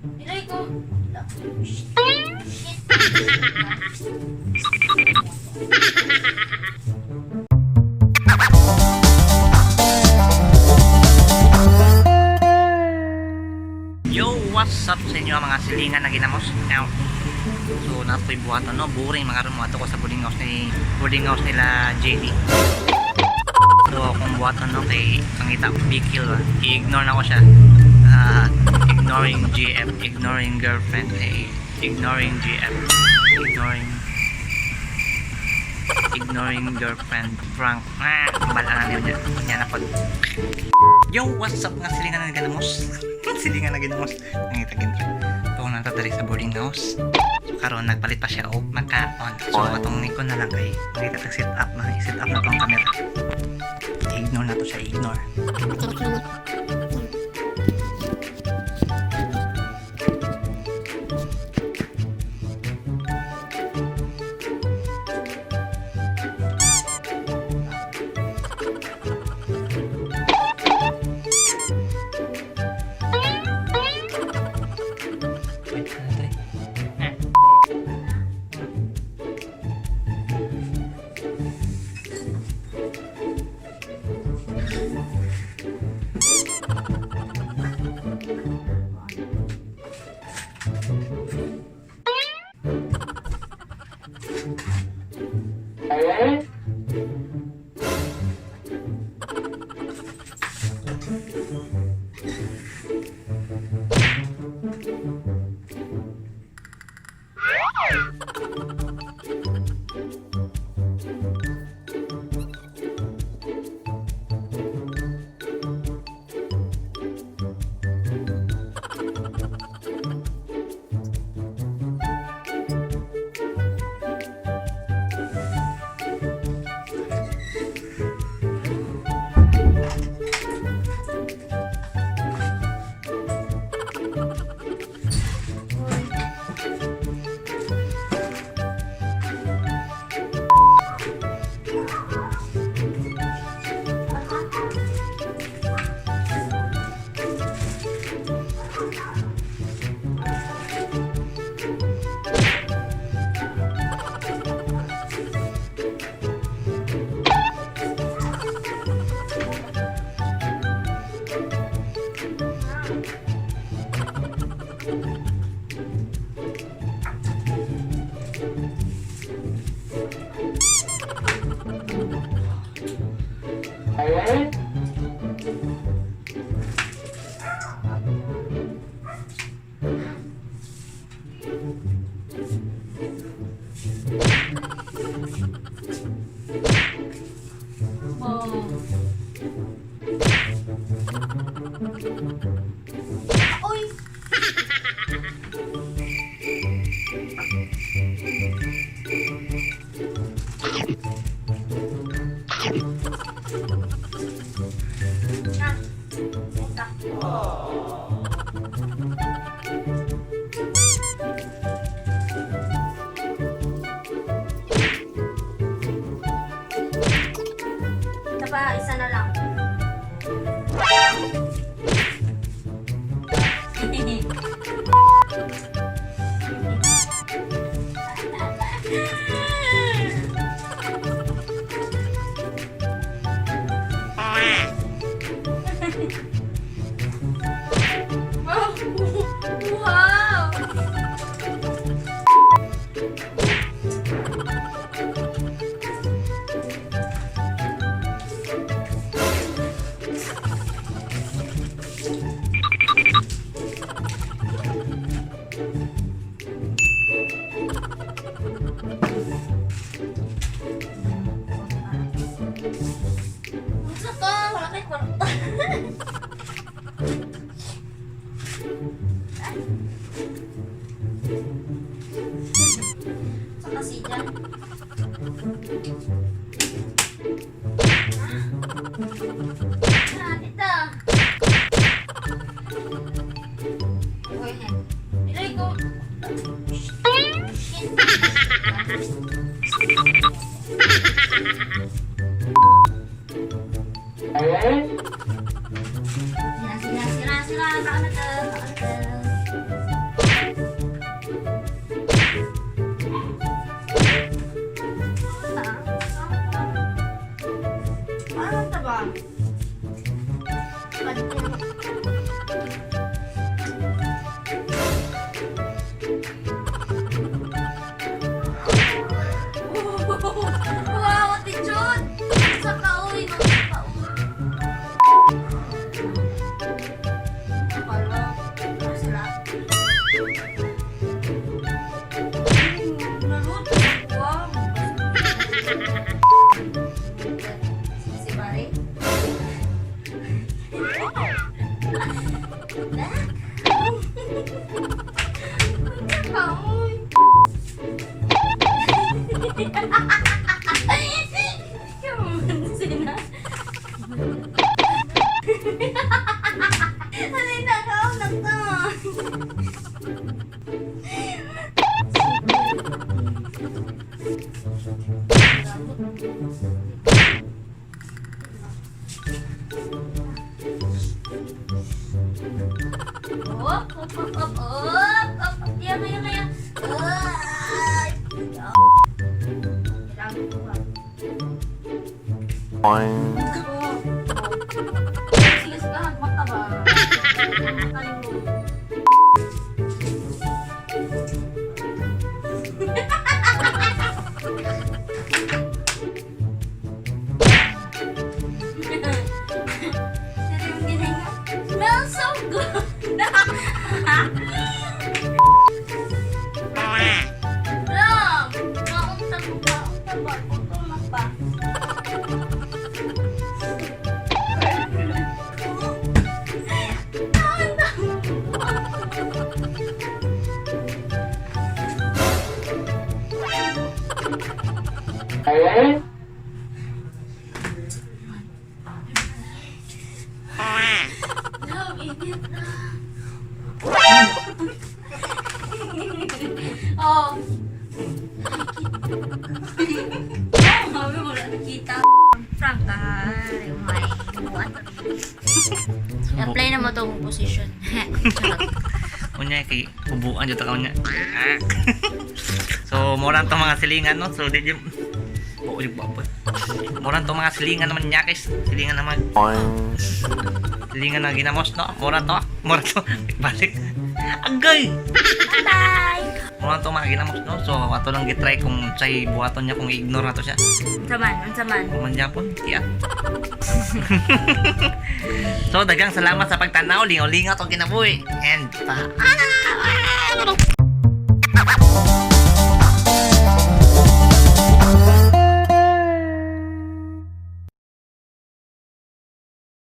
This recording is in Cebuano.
Ilay ko. Shit. Shit. Yo, what's up sa inyo mga silingan na ginamos? Now, so napoy buhaton no, boring mga karon ko sa boarding house ni boarding house nila JD. So akong buhaton no kay pangita Bikil ba. I-ignore na ko siya. Ah, ignoring GF, ignoring girlfriend, eh, ignoring GF, ignoring ignoring girlfriend prank. Ah, bala na niyo niya. Niya na pod. Yo, what's up nga silingan na ginamos? Silingan na ginamos. Nangita gintra. Ito na diri sa boarding house. So karon nagpalit pa siya og makaon. So atong nikon na lang kay makita tag set up na, set up na tong camera. I-ignore na to siya, ignore. Wait, ano to eh? Ah. Oh. Uy! Ah, puta. Ito pa, isa na lang. Wow! Unsa ka? Wala kay kwarta. Sa kasi dyan. Ah, tita. Uy, ilay ko. Shit. Sira, sira, sira, sira. Baka na to, baka na to. Up, up, up, up, up, up. Yeah, maya, maya. Ay! Kailangan ko ba? Oo. Sige, sige, mata ba? Tayo mo. Smells so good. Lam, maunta ko ba? Unta ba? Gutom na pa. Love, init na. Oh. Mami, wala nakita. Frank, ay, my. What? Apply na mo itong position. Charot. Unya kay ubuan jud ta ka unya. Ah. So mura to mga silingan, no. So di Oo, yung baboy. Mura to mga silingan naman niya guys. Silingan naman. Silingan na ginamos, no. Mura to. Mura to. Balik. Agay. Bye-bye! Mura to mga ginamos, no. So ato lang gitry kung say buhaton niya kung i-ignore na to siya. Unsa man, unsa man. Kung man Japon, kaya. So daghang salamat sa pagtanaw, lingaw-lingaw tong kinabuhi. And paalam.